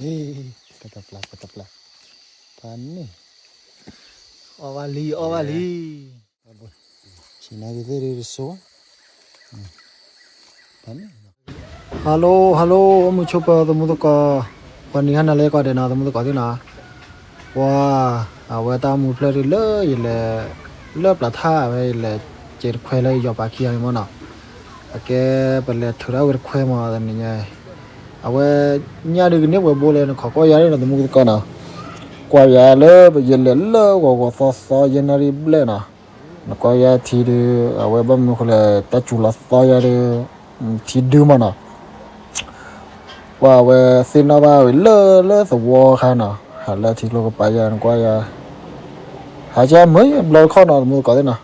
ဟ့ၣ်, ကတပျၢ် ကတပျၢ်, ဖးန့ၣ်, အီၣ်ဘၣ်လံ အီၣ်ဘၣ်လံ, ဆံးနါက့ၤသ့ၣ်ဒ်တစိၤ, hello hello အိၣ်မုာ်ဆိးပၢၤသမူသကိး, ပှၤနံၤဟါနၤလၢကီၢ်ဒဲးနီၤ သမူသကိးသ့ၣ်နီၤ, ပှၤ, အဝဲတၢ်အိၣ်မူဖျၢၣ်ဒ်လၢယလဲၤ, လၢပျၢၤထါဝဲယလဲၤ, ကဲတခွဲလၢယယီၤပာ်ခံဂၤန့ၣ်မ့ၢ်နီၤ, အကဲ, ပလဲၤထုးဒၣ်ဝဲတခွဲမ့ၢ်တနံၤညါ, အဝဲ, ညၣ်ဒုးကန့ၢ်ပှဲၤဘိလဲၣ် နခိးကွၢ်ယၤဒီးနီၤ သမူသကိးနီၤ, ကွၢ်ယၤလၢယလဲၤလၢဂီၤဂီၤသီသီယဲၢ်နၣ်ရံၣ်ဘျဲၣ်နီၤ, နကွၢ်ယၤထံဒုး, အဝဲဘၣ်မနုၤဃိလဲၣ် တၢ်စူၤလီၤသီယၤဒီး, ထံဒုမ့ၢ်နီၤ, ပှၤအဝဲသ့ၣ်နီၣ်ဘၣ်ဝဲလၢလၢသဝီခါနီၤ, ဟးလၢထံကျိကပၤယၤ နကွၢ်ယၤ, ဟးကမ့ၢ်ဘျီတခီနီၤ သမူသကိးသ့ၣ်နီၤ,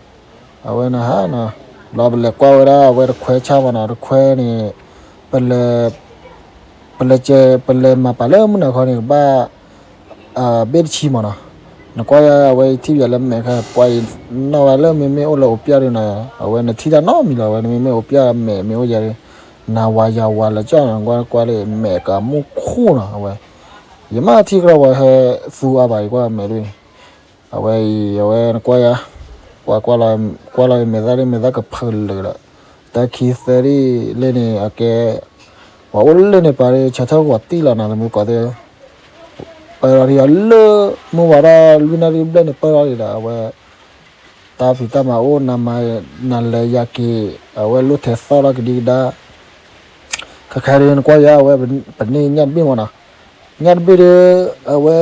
အဝဲနဟါနီၤ, ဘျီပလဲၤကွၢ်ဝဲဒၣ်အဝဲတခွဲဆၣ်မ့ၢ်နီၤ တခွဲန့ၣ်, ပလဲၤ, ပလဲၤကဲ, ပလဲၤမၤပာ်လၢမုၢ်နၤခီန့ၣ် ကဘၣ် ဘ့ၣ်တဆံမ့ၢ်နီၤ, နကွၢ်ယၤအဝဲယထံၣ်ယၤလၢမဲာ်ခါ ပှၤအံၤနီၣ်ဝဲလၢမ့မ့ၢ်အိၣ်လၢအိၣ်ပျဲၢ်ဒုးနီၤ, အဝဲနထံၣ်တၢ်နီတမံၤလီၤ အဝဲနမ့မ့ၢ်အိၣ်ပျဲၢ်မဲာ်မ့ၢ်အိၣ်ယၤဒီး, နၤဝၤယၤဝၤလၢကၠီၣ်နီၤ ကွၢ်ကွၢ်လၢမဲာ်ကမူၣ်ခိၣ်နီၤ အဝဲ, ယမ့ၢ်ထံၣ်ကြၢးဝဲဟဲသူအါဘၣ် ယကွၢ်မဲာ်ဒုးန့ၣ်, အဝဲအံၤ အဝဲနကွၢ်ယၤ, ပှၤကွၢ်လီၤ, ကွၢ်လီၤအံၤမဲာ်သၣ်ဒ်မဲာ်သၣ်ကဖၢလၢာ်ဒီး, တၢ်ခံသၢဒ်လဲၣ်န့ၣ် အကဲ ပှၤအိၣ်လၢန့ၣ်ပာ်ဒီး ဆၢထၢၣ်ဂီၤတံၢ်လီၤနီၤ သမူသကိးသ့ၣ်, ပၢၢ်လီၤဒံးအီၤလၢ, မုၢ်ဝါထီၣ်လွံၢ်နၣ်ရံၣ်ဘျဲၣ်န့ၣ် ပၢၢ်လီၤဒံးဒီး အဝဲ, တၢ်ဖံးတၢ်မၤအိၣ်နၤမၤ, နၤလဲၤယၤက့ၤ, အဝဲလိၣ်ထဲသီၣ်လီၤကဒံကဒါ, ခဲခါဒ်နကွၢ်ယၤအဝဲ, ပန့ၢ်ညၣ်တဘ့ၣ်မ့ၢ်နီၤ, ညၣ်တဘ့ၣ်ဒီး, အဝဲ,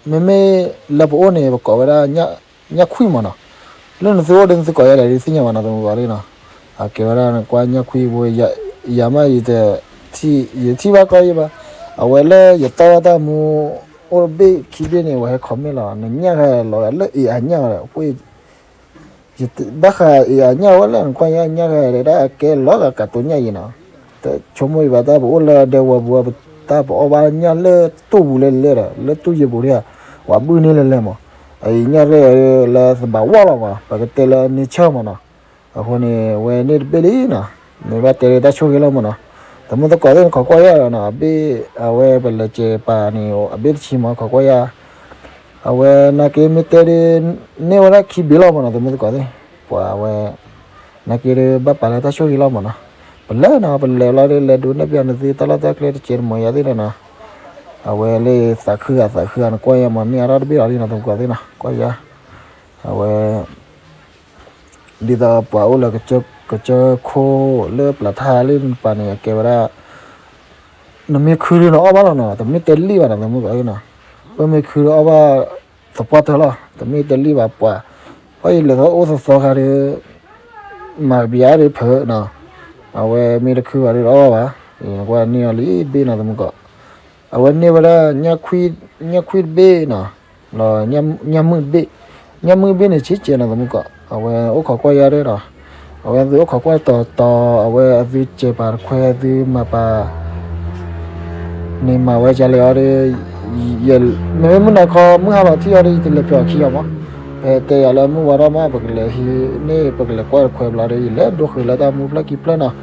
မ့မ့ၢ်လၢပအိၣ်န့ၣ် ပကိးဝဲဒၣ် ညၣ်ခွံၣ်မ့ၢ်နီၤ, လၢနသုအိၣ်ဒီးနသုကိးယၤလဲၣ်ဒ်သ့ၣ်ညါဘၣ်နီၤ သမူသကိးသ့ၣ်နီၤ, အကဲဝဲဒၣ်နကွၢ်ညၣ်ခွံၣ်ဘိ, ယၤမးယတ, ယထံၣ်ဘၣ်ကြၢးယံၤဘၣ်, အဝဲလၢယတီၢ်ဘၣ်တၢ်မူ, အိၣ်တဘ့ၣ်ခံဘ့ၣ်န့ၣ် အဝဲဟဲ comment လီၤ နညၣ်ဃဲလီၤဂာ်လၢအ့ၣ်အညၣ်ဝဲဒီး ဘၣ်ဃးအ့ၣ်အညၣ်ဝဲလၢနကွၢ်ညါညၣ်ဃဲဒီး တၢ်အကဲလီၤဂာ်ကးတိၤညၣ်အံၤနီၤ, တဆိကမိၣ်အံၤဘၣ်တၢ်ပအိၣ်လၢဒဲဝီၤပူၤ တၢ်ပအီၣ်ဘၣ်ညၣ်လၢတိၢ်ပူၤလဲၣ်လဲၣ်ဒီး လၢတိၢ်ယ့ၢ်ပူၤဒၣ်, ဝဲဘုၣ်န့ၢ်လဲၣ်လဲၣ်မး, အအံၤညၣ်ရဲၣ်လၢသဘၣ်ဝီၣ်လီၤမး ပကတဲလၢ nature မးနီၤ, အဃိန့ၣ် အဝဲန့ၣ်တဘ့ၣ်လံနီၤ, မ့ၢ်ဘၣ်တဲလၢတၢ်ဆိၣ်ဂ့ၤလီၤမးနီၤ, သမူသကိးသ့ၣ်နခိးကွၢ်ယၤဒီးနီၤ အဘ့ၣ်, အဝဲပလဲၤကဲၤပာ်န့ၣ် အဘ့ၣ်တဆံမး ခိးကွၢ်ယၤ အဝဲနာ်က့မ့ၢ်တဲဒ်, န့ၢ်ဝဲဒၣ်ခံဘ့ၣ်လီၤမးနီၤ သမူသကိးသ့ၣ်, ပှၤအဝဲ, နာ်က့ဒ်ဘၣ်ပာ်လၢတၢ်ဆိၣ်ဂ့ၤလီၤမးနီၤ, ပလဲၤနီၤ ပလဲၤလီၤဒီး လဲၤဒိးနဲၣ်ပျးနသုတၢ်လီၢ်တၢ်ကျဲတကဲးတမီၤယၤသ့ၣ်ဒီးနီၤ, အဝဲလၢသးခုဂၤသးခုဂၤ နကွၢ်ယၤမး န့ၢ်အါထီၣ်တဘ့ၣ်လီၤလံနီၤ သမူသကိးသ့ၣ်နီၤ ကွၢ်ယၤ, အဝဲ ဒ်သိးပှၤအိၣ်လၢကစၢၢ်ခိၣ်လၢပျၢၤထါလၢနပၤန့ၣ် အကဲဝဲဒၣ်, နမ့ၢ်ခုဒုးနအီၣ်ဘၣ်လီၤနီၤ တမ့ၢ်တဲလံၣ်ဘၣ်နီၤ သမူသကိးသ့ၣ်နီၤ, ပမ့ၢ်ခုဒုးအီၣ်ဘၣ်သပှၢ်တၢၢ်လီၤ တမ့ၢ်တဲလံၣ်ဘၣ်ပှၤ, ပှၤအံၤလဲၤသီၣ်အိၣ်သီသီခါဒီး မၤကဘျံးအါဒုးဖၢနီၤ, အဝဲမ့ၢ်တခုဘၣ်ဒုးတအီၣ်ဘၣ်, ကွၢ်န့ၢ်အီၤလံတဘ့ၣ်နီၤ သမူသကိး, အဝဲန့ၢ်ဝဲဒၣ်, ညၣ်ခွံၣ်တဘ့ၣ်နီၤ, လီၤ, ညၣ်မုၢ်တဘ့ၣ်, ညၣ်မုၢ်တဘ့ၣ်န့ၣ် ဆံးကဲးနီၤ သမူသကိး, အဝဲအိၣ်ခိးကွၢ်ယၤဒီးနီၤ, အဝဲသုအိၣ်ခိးကွၢ်တီၤတီၤ အဝဲအသုကဲၤပာ်တခွဲသုမၤပာ် န့ၣ်မၤဝဲကလဲၤအီၤဒီး, မ့မ့ၢ်မုၢ်နၤခီမုၢ်ဟါလီၤထံၣ်အီၤဒီး ယတလဲၤဖျိးခံအီၤမး, ဖဲတဲယၤလၢမုၢ်ဝါထီၣ်မး ပကလဲၤဟံးန့ၢ် ပကလဲၤကွၢ်တခွဲဘျီဒီး ယလဲၤဒိဃုာ်လၢတၢ်မူဖျၢၣ်ခံဖျၢၣ်နီၤ,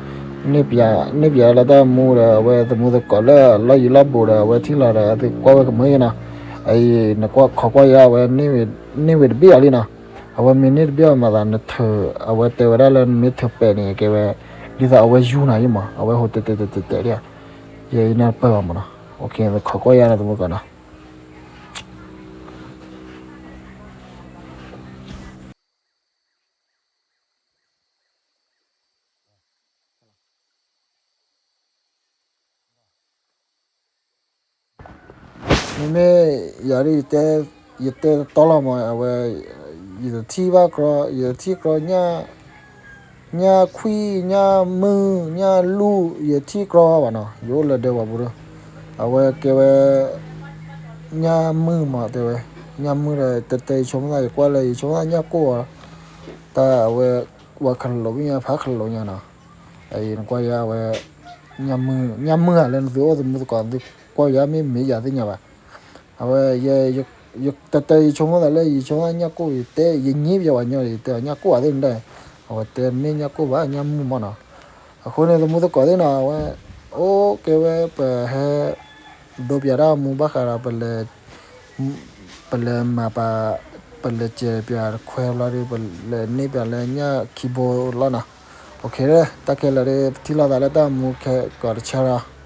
န့ၢ်ပျး, န့ၢ်ပျးလၢတၢ်မူဒီး အဝဲသမူသကိးလၢအလီၢ်ယံၤလီၢ်ဘူးဒီး အဝဲထံၣ်လီၤဒီး အသုကွၢ်ဝဲကမၢယဲနီၤ, အအံၤနခိးကွၢ်ယၤ အဝဲ, န့ၢ်ဝဲတဘ့ၣ်အီၤလံနီၤ, အဝဲမ့ၢ်န့ၢ်တဘ့ၣ်အီၤမၤသးနထုး, အဝဲတဲဝဲဒၣ်လၢနမ့ၢ်ထုးပဲာ်န့ၣ် ကဲဝဲ, ဒ်သိးအဝဲယူၤနၤယံၤမး အဝဲဟိတဲတဲတဲတဲတဲဒၣ်, ယဲအံၤနၢ်တပၢၢ်ဘၣ်မးနီၤ, နခိးကွၢ်ယၤနီၤ သမူသကိးနီၤ မ့မ့ၢ်ယၤဒ်ယတဲ, ယတဲတတီလီၤမး အဝဲ, ယတထံၣ်ဘၣ်ကြီ, ယတထံၣ်ကြီ, ညၣ်ခွံၣ်, ညၣ်မုၢ်, ညၣ်လူၢ်, ယထံၣ်ကြီဘၣ်နီၤ, ယအိၣ်လၢဒဲဝီၤပူၤဒီး, အဝဲကဲဝဲ, ညၣ်မုၢ်မးတဲဝဲ, ညၣ်မုၢ်ဒီး တဲတဲယဆိကမိၣ်သး ယကွၢ်လၢယဆိကမိၣ်သးညၣ်ကိၣ်အီၤ, တၢ်အဝဲ, ဝဲခလိာ်ဘၣ်ညါ ဖးခလိာ်ညါနီၤ, အအံၤနကွၢ်ယၤအဝဲ, ညၣ်မုၢ်ဧါ လၢနသုအိၣ်သမူသကိး နသုကွၢ်ယၤမ့ၢ်မ့ၢ်ယၤသ့ၣ်ညါဘၣ်, အဝဲ, ယ, တတဲယဆိကမိၣ်သးလၢယဆိကမိၣ်သးညၣ်ကိၣ် ယတဲ ယငံၢ်ပယီၤဝဲညီဒီး ယတဲအီၤညၣ်ကိၣ်ဧါသ့ၣ်န့ၣ်, အဝဲတဲမ့ၢ်ညၣ်ကိၣ်ဘၣ် ညၣ်မုၢ်မးနီၤ, အဃိန့ၣ်သမူသကိးသ့ၣ်နီၤ အဝဲ, အိၣ်ကဲဝဲပဟဲ ဒိပၠးတၢ်မူဘၣ်ဃးဒီး ပလဲၤမၤပာ်, ပလဲၤစဲးပၠးခွဲဘျီဒီး ပလဲၤန့ၢ်ပၠးလၢညၣ်ခံဘိလီၤနီၤ. တၢ်ခဲလၢာ်ဒီး ပထံၣ်လိာ်သးလၢတၢ်မူခဲကိးတဆၢလီၤ.